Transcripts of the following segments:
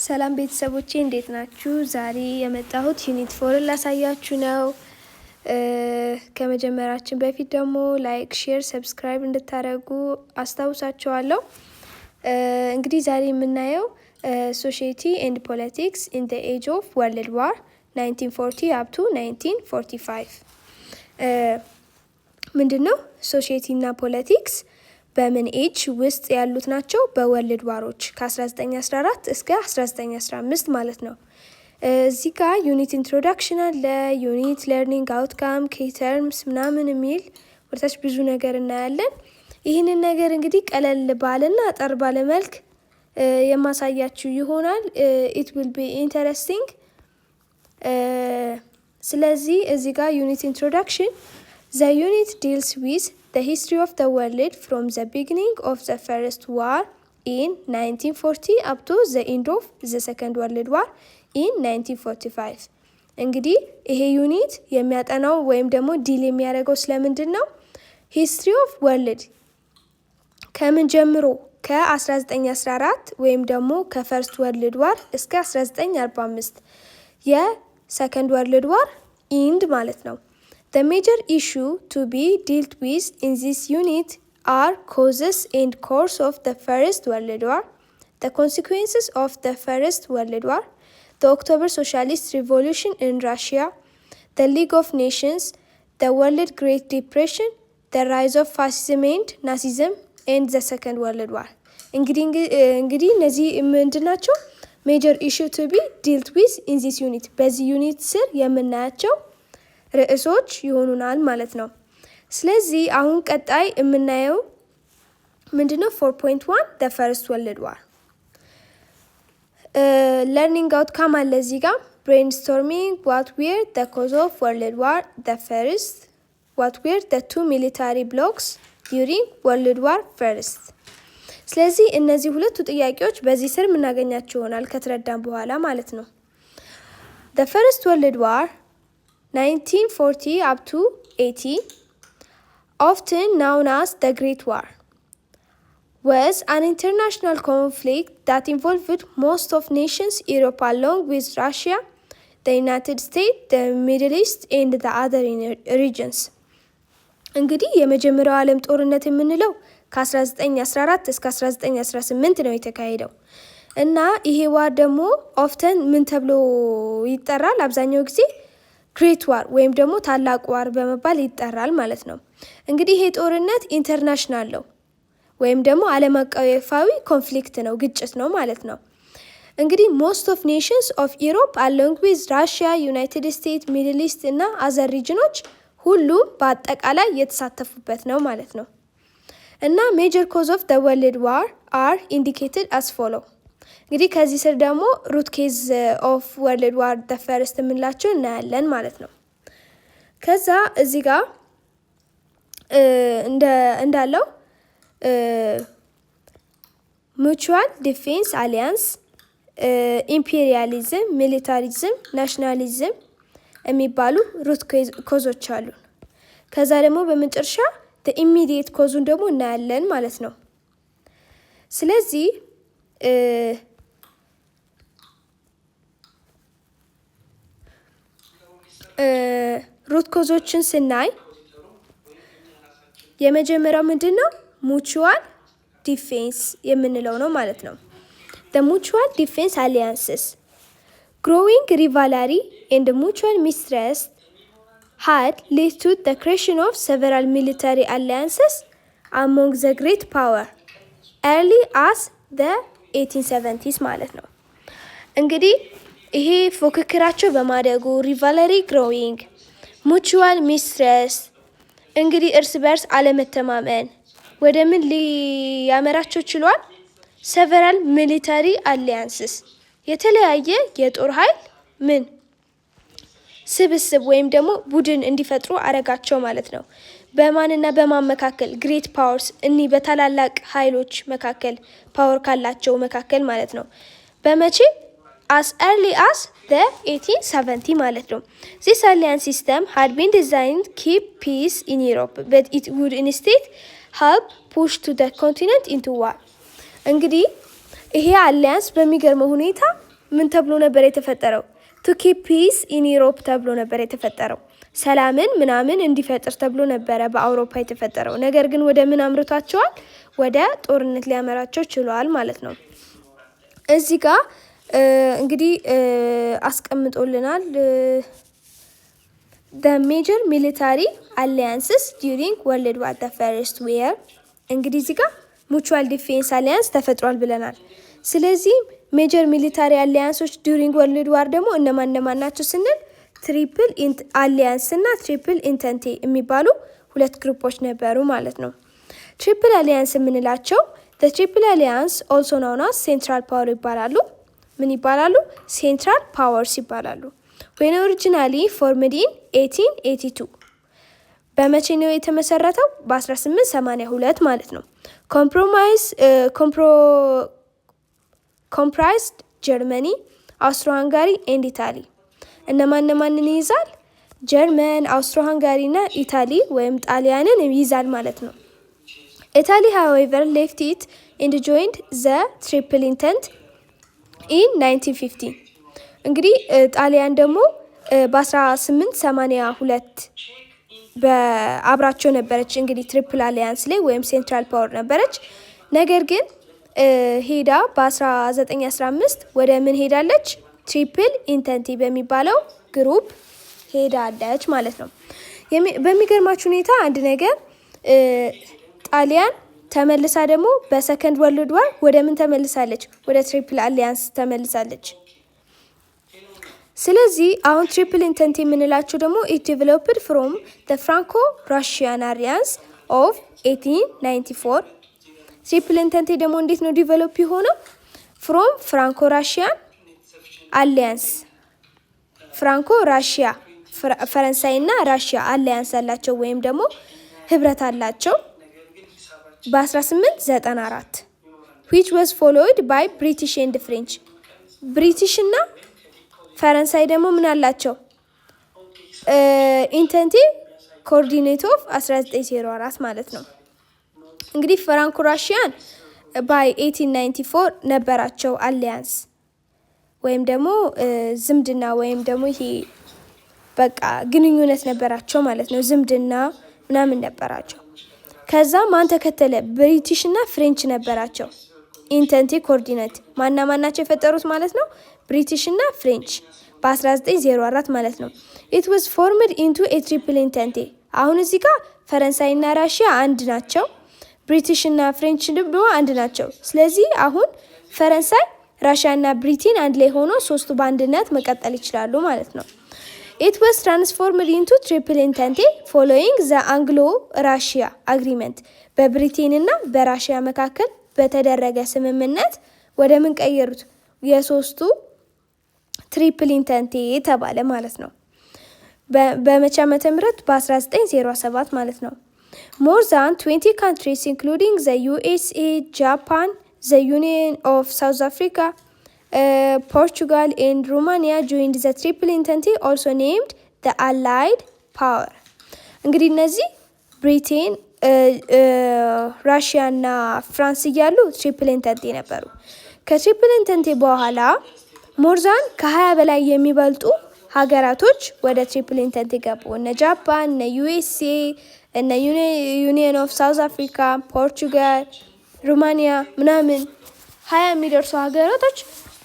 ሰላም ቤተሰቦቼ፣ እንዴት ናችሁ? ዛሬ የመጣሁት unit 4 ን ላሳያችሁ ነው። ከመጀመራችን በፊት ደግሞ like፣ share፣ subscribe እንድታደርጉ አስታውሳችኋለሁ። እንግዲህ ዛሬ የምናየው society and politics in the age of World War 1940 up to 1945። ምንድን ነው? Society እና politics በምን age ውስጥ ያሉት ናቸው? በ world war ኦች ከ1914 እስከ 1915 ማለት ነው። እዚህ ጋር unit introduction አለ፣ unit learning outcome፣ key terms ምናምን የሚል ወደታች ብዙ ነገር እናያለን። ይህንን ነገር እንግዲህ ቀለል ባለና አጠር ባለ መልክ የማሳያችሁ ይሆናል። It will be interesting። ስለዚህ እዚህ ጋር unit introduction: the unit deals with the history of the world from the beginning of the First War in 1940 up to the end of the Second World War in 1945። እንግዲህ ይሄ unit የሚያጠናው ወይም ደግሞ deal የሚያደርገው ስለምንድን ነው? History of world ከምን ጀምሮ? ከ1914 ወይም ደግሞ ከ First World War እስከ 1945 የ Second World War end ማለት ነው። The major issue to be dealt with in this unit are causes and course of the First World War, the consequences of the First World War, the October Socialist Revolution in Russia, the League of Nations, the World Great Depression, the rise of fascism and Nazism, and the Second World War። እንግዲህ እነዚህ ምንድን ናቸው? Major issue to be dealt with in this unit፣ በዚህ unit ስር የምናያቸው ርዕሶች ይሆኑናል ማለት ነው። ስለዚህ አሁን ቀጣይ የምናየው ምንድነው? 4.1 the First World War። Learning outcome አለ እዚህ ጋር: brainstorming what were the cause of World War the First, what were the two military blocs during World War First። ስለዚህ እነዚህ ሁለቱ ጥያቄዎች በዚህ ስር የምናገኛቸው ይሆናል ከተረዳን በኋላ ማለት ነው። The First World War 1940 up to 80, often known as the Great War, was an international conflict that involved most of nations Europe along with Russia, the United States, the Middle East and the other regions። እንግዲህ የመጀመሪያው ዓለም ጦርነት የምንለው ከ1914 እስከ 1918 ነው የተካሄደው እና ይሄ war ደግሞ often ምን ተብሎ ይጠራል? አብዛኛው ጊዜ Great War ወይም ደግሞ ታላቅ war በመባል ይጠራል ማለት ነው። እንግዲህ ይሄ ጦርነት international ነው ወይም ደግሞ ዓለም አቀፋዊ conflict ነው፣ ግጭት ነው ማለት ነው። እንግዲህ most of nations of Europe along with Russia, United States, Middle East እና other region ኦች ሁሉም በአጠቃላይ የተሳተፉበት ነው ማለት ነው። እና major cause of the World War are indicated as follow። እንግዲህ ከዚህ ስር ደግሞ root cause of World War the First የምንላቸው እናያለን ማለት ነው። ከዛ እዚህ ጋር እንዳለው mutual defense alliance፣ imperialism፣ militarism፣ nationalism የሚባሉ root cause ኦች አሉ። ከዛ ደግሞ በመጨረሻ immediate cause ኡን ደግሞ እናያለን ማለት ነው። ስለዚህ root cause ኦችን ስናይ የመጀመሪያው ምንድን ነው? Mutual defense የምንለው ነው ማለት ነው። Mutual defense alliances: growing rivalry and mutual mistrust had led to the creation of several military alliances among the great power early as the 1870s ማለት ነው። እንግዲህ ይሄ ፉክክራቸው በማደጉ፣ rivalry growing፣ mutual mistrust፣ እንግዲህ እርስ በርስ አለመተማመን ወደ ምን ሊያመራቸው ችሏል? Several military alliances፣ የተለያየ የጦር ኃይል ምን ስብስብ ወይም ደግሞ ቡድን እንዲፈጥሩ አረጋቸው ማለት ነው። በማንና በማን መካከል? Great powers፣ እኒህ በታላላቅ ኃይሎች መካከል፣ power ካላቸው መካከል ማለት ነው። በመቼ? As early as the 1870 ማለት ነው። This alliance system had been designed keep peace in Europe, but it would instead help push to the continent into war። እንግዲህ ይሄ alliance በሚገርመው ሁኔታ ምን ተብሎ ነበር የተፈጠረው? To keep peace in Europe ተብሎ ነበር የተፈጠረው። ሰላምን ምናምን እንዲፈጥር ተብሎ ነበረ በአውሮፓ የተፈጠረው። ነገር ግን ወደ ምን አምርቷቸዋል? ወደ ጦርነት ሊያመራቸው ችሏል ማለት ነው። እዚህ ጋር እንግዲህ አስቀምጦልናል the major military alliances during World War the First were። እንግዲህ እዚህ ጋር mutual defense alliance ተፈጥሯል ብለናል። ስለዚህ major military alliance ኦች during World War ደግሞ እነማን እነማን ናቸው ስንል Triple Alliance እና Triple Entente የሚባሉ ሁለት group ኦች ነበሩ ማለት ነው። Triple Alliance የምንላቸው፣ Triple Alliance also known as Central Power ይባላሉ። ምን ይባላሉ? Central Powers ይባላሉ። When originally formed in 1882። በመቼ ነው የተመሰረተው? በ1882 ማለት ነው። Comprised Germany፣ Austro Hungary and Italy። እነማን እነማንን ይይዛል? ጀርመን፣ አውስትሮ ሃንጋሪ እና Italy ወይም ጣሊያንን ይይዛል ማለት ነው። Italy, however, left it and joined the Triple Entente in 1950። እንግዲህ ጣሊያን ደግሞ በ1882 በአብራቸው ነበረች። እንግዲህ Triple Alliance ላይ ወይም Central Power ነበረች። ነገር ግን ሄዳ በ1915 ወደ ምን ሄዳለች? Triple Entente በሚባለው group ሄዳለች ማለት ነው። በሚገርማችሁ ሁኔታ አንድ ነገር፣ ጣሊያን ተመልሳ ደግሞ በ Second World War ወደ ምን ተመልሳለች? ወደ Triple Alliance ተመልሳለች። ስለዚህ አሁን Triple Entente የምንላቸው ደግሞ it developed from Franco Russian Alliance of 1894። Triple Entente ደግሞ እንዴት ነው develop የሆነው? From Franco Russian Alliance። Franco Russia፣ ፈረንሳይና Russia alliance አላቸው ወይም ደግሞ ህብረት አላቸው በ1894፣ which was followed by British and French። British እና ፈረንሳይ ደግሞ ምን አላቸው? Entente Cordiale of 1904 ማለት ነው። እንግዲህ Franco Russian by 1894 ነበራቸው alliance ወይም ደግሞ ዝምድና ወይም ደግሞ ይሄ በቃ ግንኙነት ነበራቸው ማለት ነው። ዝምድና ምናምን ነበራቸው። ከዛ ማን ተከተለ? ብሪቲሽ እና French ነበራቸው። Entente Cordiale ማና ማናቸው የፈጠሩት ማለት ነው? ብሪቲሽ እና French በ1904 ማለት ነው። It was formed into a Triple Entente። አሁን እዚህ ጋር ፈረንሳይና Russia አንድ ናቸው። ብሪቲሽ እና French ደግሞ አንድ ናቸው። ስለዚህ አሁን ፈረንሳይ፣ Russia እና ብሪቴን አንድ ላይ ሆኖ ሶስቱ በአንድነት መቀጠል ይችላሉ ማለት ነው። It was transformed into Triple Entente following the Anglo Russia agreement። በብሪቴን እና በ Russia መካከል በተደረገ ስምምነት ወደ ምን ቀየሩት? የሶስቱ Triple Entente ተባለ ማለት ነው። በመቼ ዓመተ ምህረት? በ1907 ማለት ነው። More than 20 countries, including the USA፣ Japan፣ the Union of South Africa፣ Portugal and Romania, joined the Triple Entente, also named the Allied Power። እንግዲህ እነዚህ Britain፣ Russia እና France እያሉ Triple Entente ነበሩ። ከ Triple Entente በኋላ more than ከ20 በላይ የሚበልጡ ሀገራቶች ወደ Triple Entente ገቡ። እነ ጃፓን፣ እነ USA፣ እነ Union of South Africa፣ ፖርቹጋል፣ ሩማኒያ ምናምን 20 የሚደርሱ ሀገራቶች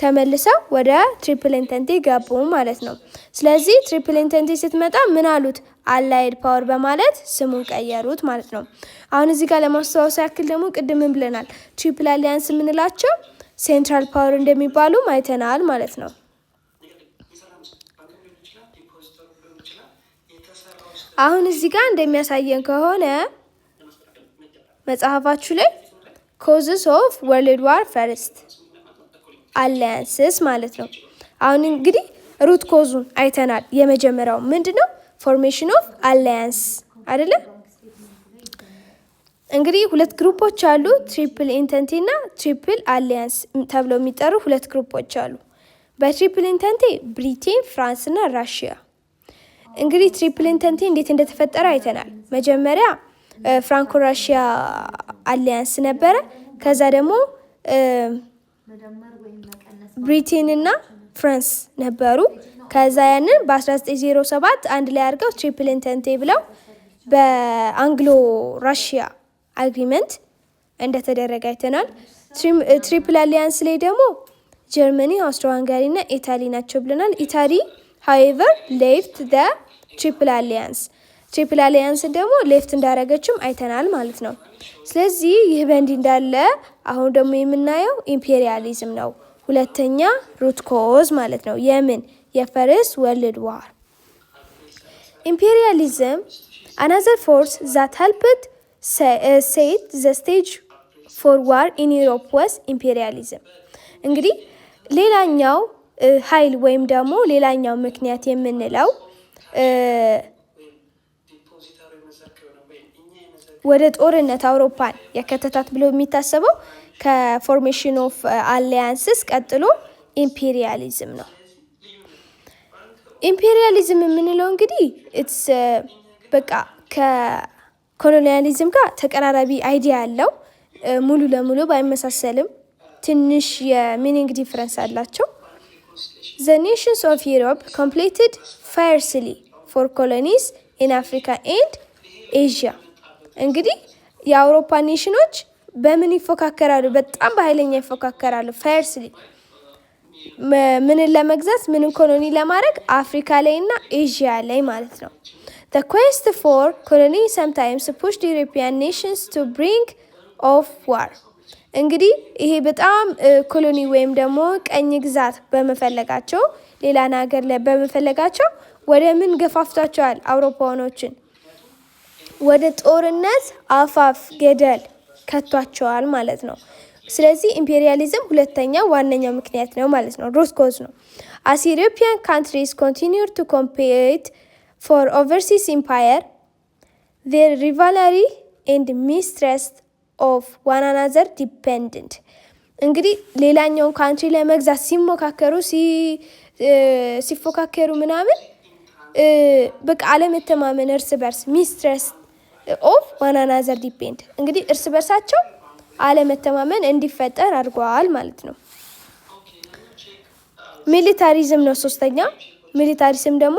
ተመልሰው ወደ Triple Entente ገቡ ማለት ነው። ስለዚህ Triple Entente ስትመጣ ምን አሉት? Allied Power በማለት ስሙን ቀየሩት ማለት ነው። አሁን እዚህ ጋር ለማስታወስ ያክል ደግሞ ቅድም ምን ብለናል? Triple Alliance የምንላቸው Central Power እንደሚባሉ አይተናል ማለት ነው። አሁን እዚህ ጋር እንደሚያሳየን ከሆነ መጽሐፋችሁ ላይ causes of World War First alliances ማለት ነው። አሁን እንግዲህ root cause ኡን አይተናል። የመጀመሪያው ምንድን ነው? Formation of alliance አይደለም? እንግዲህ ሁለት group ኦች አሉ። Triple Entente እና Triple Alliance ተብለው የሚጠሩ ሁለት group ኦች አሉ። በ Triple Entente Britain፣ France እና Russia። እንግዲህ Triple Entente እንዴት እንደተፈጠረ አይተናል። መጀመሪያ Franco Russia alliance ነበረ። ከዛ ደግሞ ብሪቴን እና France ነበሩ። ከዛ ያንን በ1907 አንድ ላይ አድርገው Triple Entente ብለው በ Anglo Russia agreement እንደተደረገ አይተናል። Triple Alliance ላይ ደግሞ ጀርመኒ፣ አውስትሮ ሃንጋሪ እና Italy ናቸው ብለናል። Italy, however, left the Triple Alliance። Triple Alliance ን ደግሞ left እንዳደረገችም አይተናል ማለት ነው። ስለዚህ ይህ በእንዲህ እንዳለ አሁን ደግሞ የምናየው ኢምፔሪያሊዝም ነው። ሁለተኛ root cause ማለት ነው። የምን? የ First World War። Imperialism: another force that helped set the stage for war in Europe was imperialism። እንግዲህ ሌላኛው ኃይል ወይም ደግሞ ሌላኛው ምክንያት የምንለው ወደ ጦርነት አውሮፓን የከተታት ብሎ የሚታሰበው ከ formation of alliances ቀጥሎ ኢምፔሪያሊዝም ነው። ኢምፔሪያሊዝም የምንለው እንግዲህ it's በቃ ከ colonialism ጋር ተቀራራቢ idea ያለው፣ ሙሉ ለሙሉ ባይመሳሰልም ትንሽ የ meaning difference አላቸው። The nations of Europe competed fiercely for colonies in Africa and Asia። እንግዲህ የአውሮፓ ኔሽኖች በምን ይፎካከራሉ? በጣም በኃይለኛ ይፎካከራሉ። Fiercely ምንን ለመግዛት፣ ምንን colony ለማድረግ? አፍሪካ ላይ እና ኤዥያ ላይ ማለት ነው። The quest for colony sometimes pushed European nations to brink of war። እንግዲህ ይሄ በጣም colony ወይም ደግሞ ቅኝ ግዛት በመፈለጋቸው፣ ሌላን ሀገር ላይ በመፈለጋቸው ወደ ምን ገፋፍቷቸዋል? አውሮፓውያኖችን ወደ ጦርነት አፋፍ ገደል ከቷቸዋል ማለት ነው። ስለዚህ ኢምፔሪያሊዝም ሁለተኛ ዋነኛው ምክንያት ነው ማለት ነው። Root cause ነው። As European countries continue to compete for overseas empire, their rivalry and mistrust of one another deepened። እንግዲህ ሌላኛውን country ለመግዛት ሲሞካከሩ፣ ሲፎካከሩ ምናምን በቃ አለመተማመን እርስ በርስ mistrust of one another deepened እንግዲህ እርስ በርሳቸው አለመተማመን እንዲፈጠር አድርገዋል ማለት ነው። Militarism ነው ሶስተኛ። Militarism ደግሞ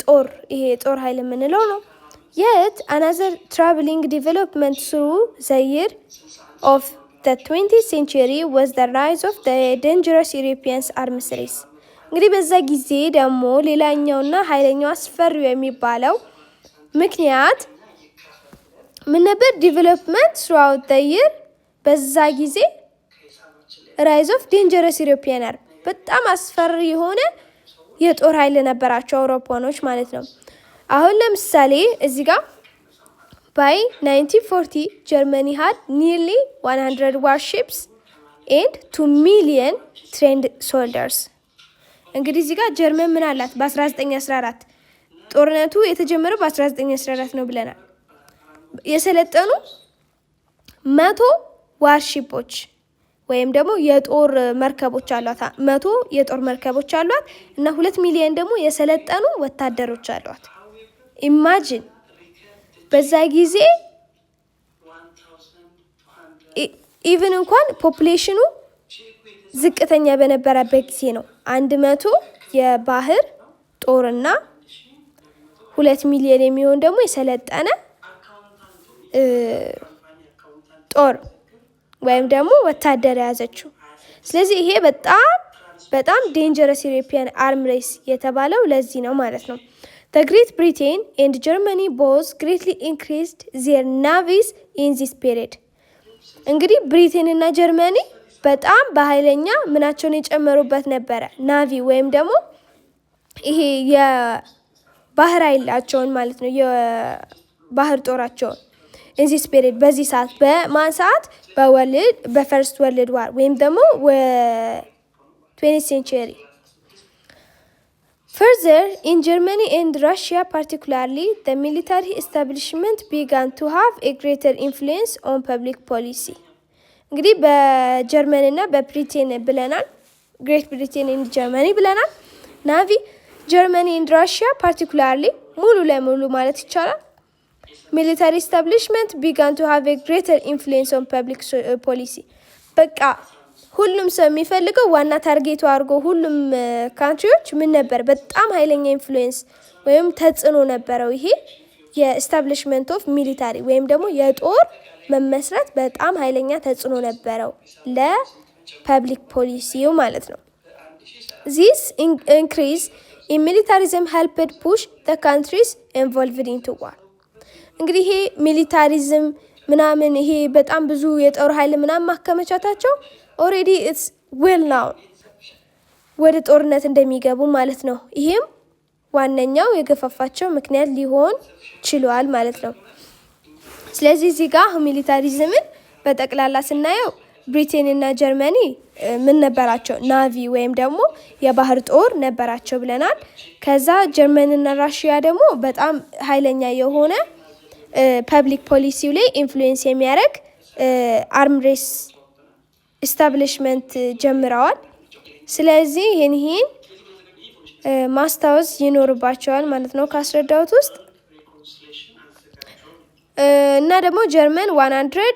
ጦር፣ ይሄ ጦር ኃይል የምንለው ነው። Yet another troubling development through the year of the 20th century was the rise of the dangerous Europeans arms race። እንግዲህ በዛ ጊዜ ደግሞ ሌላኛውና ኃይለኛው አስፈሪው የሚባለው ምክንያት ምን ነበር? Development throughout the year በዛ ጊዜ rise of dangerous European arm፣ በጣም አስፈሪ የሆነ የጦር ኃይል ነበራቸው አውሮፓኖች ማለት ነው። አሁን ለምሳሌ እዚህ ጋር by 1940 Germany had nearly 100 warships and 2 million trained soldiers። እንግዲህ እዚህ ጋር ጀርመን ምን አላት? በ1914፣ ጦርነቱ የተጀመረው በ1914 ነው ብለናል። የሰለጠኑ 100 warship ኦች ወይም ደግሞ የጦር መርከቦች አሏት። 100 የጦር መርከቦች አሏት እና 2 ሚሊዮን ደግሞ የሰለጠኑ ወታደሮች አሏት። Imagine በዛ ጊዜ even እንኳን population ኑ ዝቅተኛ በነበረበት ጊዜ ነው 100 የባህር ጦርና 2 ሚሊዮን የሚሆን ደግሞ የሰለጠነ ጦር ወይም ደግሞ ወታደር የያዘችው። ስለዚህ ይሄ በጣም በጣም dangerous European arm race የተባለው ለዚህ ነው ማለት ነው። The Great Britain and Germany both greatly increased their navies in this period። እንግዲህ ብሪቴን እና ጀርመኒ በጣም በኃይለኛ ምናቸውን የጨመሩበት ነበረ፣ navy ወይም ደግሞ ይሄ የባህር ኃይላቸውን ማለት ነው፣ የባህር ጦራቸውን in this period፣ በዚህ ሰዓት። በማን ሰዓት? በ world በ First World War ወይም ደግሞ 20 century። Further, in Germany and Russia particularly, the military establishment began to have a greater influence on public policy። እንግዲህ በጀርመን እና በብሪቴን ብለናል። Great Britain and Germany ብለናል። Navy Germany and Russia particularly ሙሉ ለሙሉ ማለት ይቻላል military establishment began to have a greater influence on public policy። በቃ ሁሉም ሰው የሚፈልገው ዋና target ኡ አድርጎ ሁሉም country ዎች ምን ነበር? በጣም ኃይለኛ influence ወይም ተጽዕኖ ነበረው። ይሄ የ establishment of military ወይም ደግሞ የጦር መመስረት በጣም ኃይለኛ ተጽዕኖ ነበረው ለ public policy ው ማለት ነው። This increase in militarism helped push the countries involved into war። እንግዲህ ይሄ militarism ምናምን፣ ይሄ በጣም ብዙ የጦር ኃይል ምናምን ማከማቸታቸው already it's well known ወደ ጦርነት እንደሚገቡ ማለት ነው። ይሄም ዋነኛው የገፋፋቸው ምክንያት ሊሆን ችሏል ማለት ነው። ስለዚህ እዚህ ጋር militarism ን በጠቅላላ ስናየው ብሪቴን እና ጀርመኒ ምን ነበራቸው? Navy ወይም ደግሞ የባህር ጦር ነበራቸው ብለናል። ከዛ ጀርመን እና ራሽያ ደግሞ በጣም ኃይለኛ የሆነ public policy ው ላይ influence የሚያደርግ arm race establishment ጀምረዋል። ስለዚህ ይህን ማስታወስ ይኖርባቸዋል ማለት ነው ካስረዳሁት ውስጥ። እና ደግሞ ጀርመን 100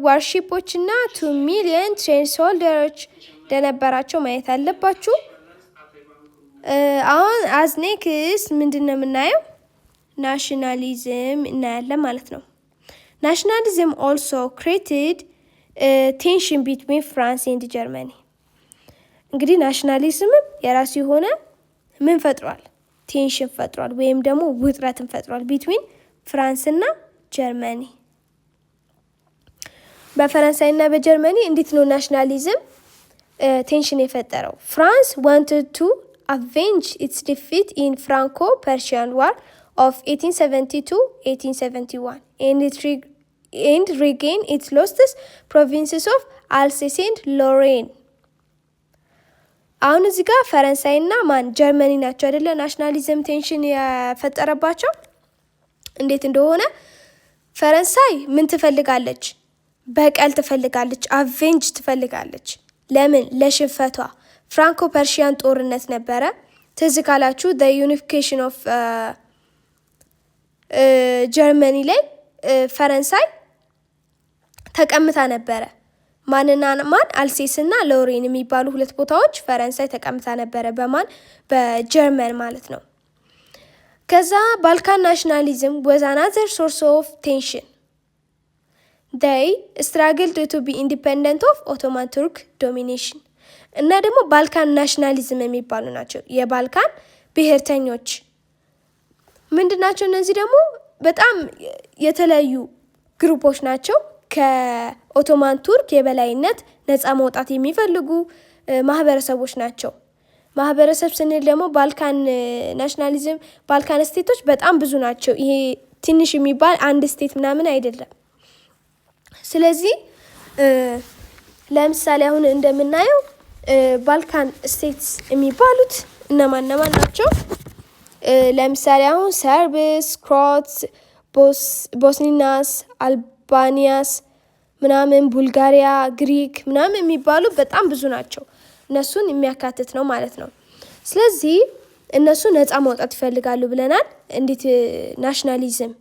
warship ኦች እና 2 million trained soldier ኦች እንደነበራቸው ማየት አለባችሁ። አሁን as next ምንድን ነው የምናየው? Nationalism እናያለን ማለት ነው። Nationalism also created tension between France and Germany። እንግዲህ nationalism ም የራሱ የሆነ ምን ፈጥሯል? Tension ፈጥሯል፣ ወይም ደግሞ ውጥረትን ፈጥሯል between France እና ጀርመኒ። በፈረንሳይ እና በጀርመኒ እንዴት ነው nationalism tension የፈጠረው? France wanted to avenge its defeat in Franco Prussian War of 1872 1871 and regain its lost provinces of Alsace and Lorraine። አሁን እዚህ ጋር ፈረንሳይና ማን? ጀርመኒ ናቸው አይደለ? Nationalism tension የፈጠረባቸው እንዴት እንደሆነ፣ ፈረንሳይ ምን ትፈልጋለች? በቀል ትፈልጋለች፣ avenge ትፈልጋለች። ለምን? ለሽንፈቷ። Franco Prussian ጦርነት ነበረ፣ ትዝ ካላችሁ unification of Germany ላይ ፈረንሳይ ተቀምታ ነበረ። ማንና ማን? አልሴስ እና ሎሬን የሚባሉ ሁለት ቦታዎች ፈረንሳይ ተቀምታ ነበረ። በማን? በጀርመን ማለት ነው። ከዛ Balkan nationalism was another source of tension. They struggled to be independent of Ottoman Turk domination። እና ደግሞ Balkan nationalism የሚባሉ ናቸው። የባልካን ብሔርተኞች ምንድን ናቸው? እነዚህ ደግሞ በጣም የተለያዩ group ኦች ናቸው። ከኦቶማን ቱርክ የበላይነት ነፃ መውጣት የሚፈልጉ ማህበረሰቦች ናቸው። ማህበረሰብ ስንል ደግሞ Balkan nationalism፣ Balkan state ኦች በጣም ብዙ ናቸው። ይሄ ትንሽ የሚባል አንድ state ምናምን አይደለም። ስለዚህ ለምሳሌ አሁን እንደምናየው Balkan states የሚባሉት እነማን እነማን ናቸው? ለምሳሌ አሁን Serbs፣ Croats፣ Bosnians፣ Albanians ምናምን፣ ቡልጋሪያ፣ ግሪክ ምናምን የሚባሉ በጣም ብዙ ናቸው። እነሱን የሚያካትት ነው ማለት ነው። ስለዚህ እነሱ ነፃ መውጣት ይፈልጋሉ ብለናል። እንዴት nationalism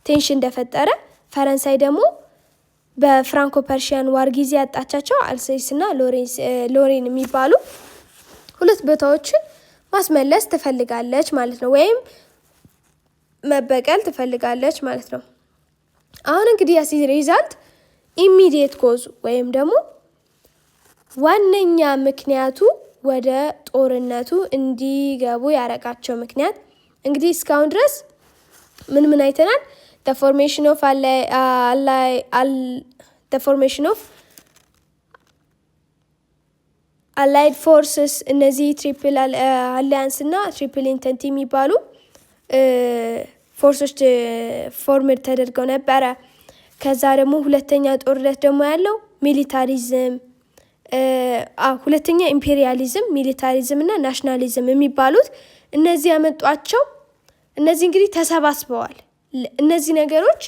tension እንደፈጠረ፣ ፈረንሳይ ደግሞ በ Franco Prussian War ጊዜ ያጣቻቸው አልሴስ እና ሎሬን የሚባሉ ሁለት ቦታዎችን ማስመለስ ትፈልጋለች ማለት ነው፣ ወይም መበቀል ትፈልጋለች ማለት ነው። አሁን እንግዲህ as a result immediate cause ወይም ደግሞ ዋነኛ ምክንያቱ፣ ወደ ጦርነቱ እንዲገቡ ያረጋቸው ምክንያት፣ እንግዲህ እስካሁን ድረስ ምን ምን አይተናል? Formation of allied forces፣ እነዚህ Triple Alliance እና Triple Entente የሚባሉ force ኦች formed ተደርገው ነበረ። ከዛ ደግሞ ሁለተኛ ጦርነት ደግሞ ያለው militarism፣ ሁለተኛ imperialism፣ militarism እና nationalism የሚባሉት እነዚህ ያመጧቸው፣ እነዚህ እንግዲህ ተሰባስበዋል። እነዚህ ነገሮች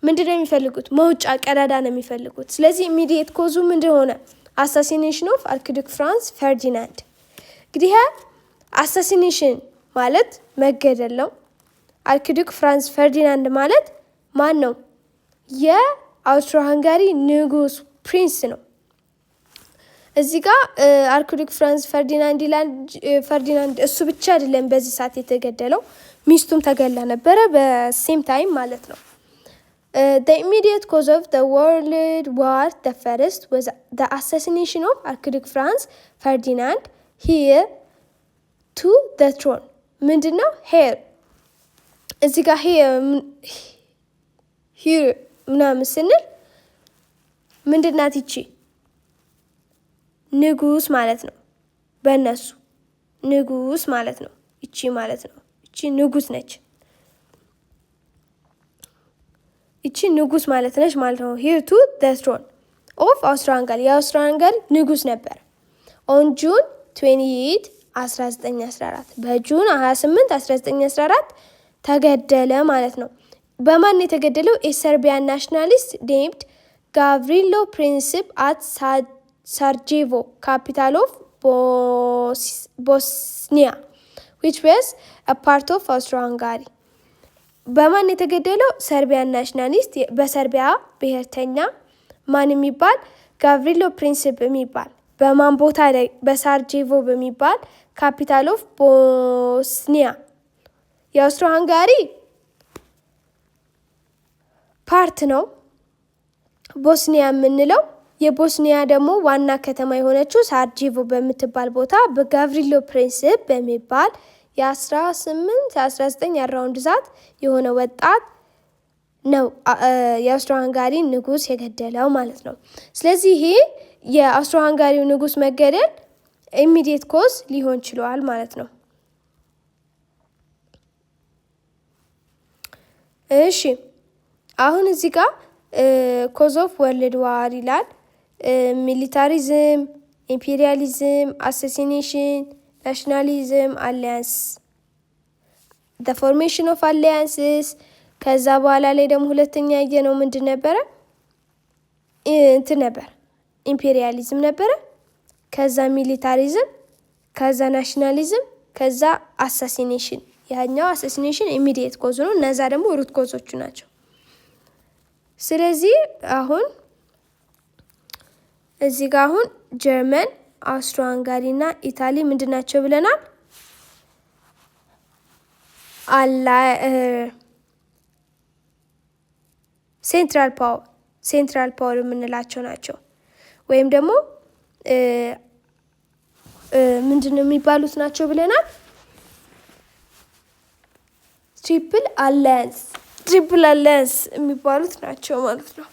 ምንድን ነው የሚፈልጉት? መውጫ ቀዳዳ ነው የሚፈልጉት። ስለዚህ immediate cause ኡ ምንድን ሆነ? Assassination of Archduke Franz Ferdinand። እንግዲህ assassination ማለት መገደል ነው። Archduke Franz Ferdinand ማለት ማን ነው? የአውስትሮ ሃንጋሪ ንጉስ prince ነው። እዚህ ጋር Archduke Franz Ferdinand ይላል። ፈርዲናንድ እሱ ብቻ አይደለም በዚህ ሰዓት የተገደለው፣ ሚስቱም ተገላ ነበረ በ same time ማለት ነው። The immediate cause of the World War the First was the assassination of Archduke Franz Ferdinand, heir to the throne። ምንድን ነው heir? እዚህ ጋር heir ምናምን ስንል ምንድን ናት ይቺ? ንጉስ ማለት ነው። በእነሱ ንጉስ ማለት ነው። ይቺ ማለት ነው። ይቺ ንጉስ ነች። ይቺ ንጉስ ማለት ነች ማለት ነው። Heir to the throne of Austro-Hungary፣ የአውስትሮ ሃንጋሪ ንጉስ ነበር። On June 28 1914፣ በ June 28 1914 ተገደለ ማለት ነው። በማን የተገደለው? የ Serbian nationalist named Gavrilo Princip at Sarajevo, capital of Bosnia, which was part of Austro-Hungary። በማን የተገደለው? Serbian nationalist፣ በሰርቢያ ብሔርተኛ ማን የሚባል? ጋቭሪሎ ፕሪንሲፕ የሚባል። በማን ቦታ ላይ? በሳርጄቮ በሚባል capital of Bosnia፣ የአውስትሮ ሃንጋሪ part ነው ቦስኒያ የምንለው። የቦስኒያ ደግሞ ዋና ከተማ የሆነችው ሳርጄቮ በምትባል ቦታ በጋቭሪሎ ፕሪንሲፕ በሚባል የ18 19 around that የሆነ ወጣት ነው የአውስትሮ ሃንጋሪ ንጉስ የገደለው ማለት ነው። ስለዚህ ይሄ የአውስትሮ ሃንጋሪው ንጉስ መገደል immediate cause ሊሆን ችሏል ማለት ነው። እሺ፣ አሁን እዚህ ጋር cause of World War ይላል። Militarism፣ imperialism፣ assassination፣ nationalism፣ alliance፣ the formation of alliances። ከዛ በኋላ ላይ ደግሞ ሁለተኛ ያየነው ምንድን ነበረ? እንትን ነበር፣ ኢምፔሪያሊዝም ነበረ። ከዛ militarism፣ ከዛ nationalism፣ ከዛ assassination። ያኛው assassination immediate cause ነው። እነዛ ደግሞ root cause ኦቹ ናቸው። ስለዚህ አሁን እዚህ ጋር አሁን ጀርመን፣ አውስትሮ ሃንጋሪ እና ኢታሊ ምንድን ናቸው ብለናል? አላ central power የምንላቸው ናቸው። ወይም ደግሞ ምንድን ነው የሚባሉት ናቸው ብለናል? Triple alliance የሚባሉት ናቸው ማለት ነው።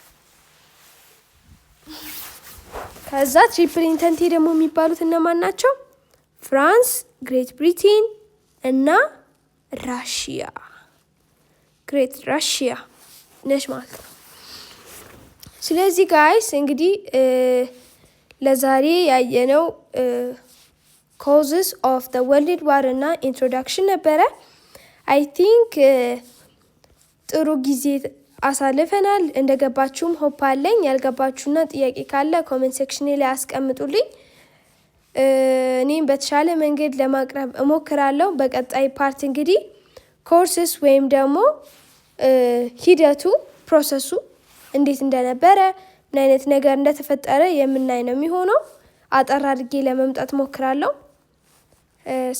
ከዛ Triple Entente ደግሞ የሚባሉት እነማን ናቸው? France፣ Great Britain እና Russia፣ Great Russia ነች ማለት ነው። ስለዚህ guys፣ እንግዲህ ለዛሬ ያየነው causes of the World War እና introduction ነበረ። I think ጥሩ ጊዜ አሳልፈናል። እንደገባችሁም hope አለኝ። ያልገባችሁና ጥያቄ ካለ comment section ላይ አስቀምጡልኝ። እኔም በተሻለ መንገድ ለማቅረብ እሞክራለሁ። በቀጣይ part እንግዲህ courses ወይም ደግሞ ሂደቱ፣ process ኡ እንዴት እንደነበረ፣ ምን አይነት ነገር እንደተፈጠረ የምናይ ነው የሚሆነው። አጠር አድርጌ ለመምጣት ሞክራለሁ።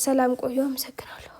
ሰላም ቆዩ። አመሰግናለሁ።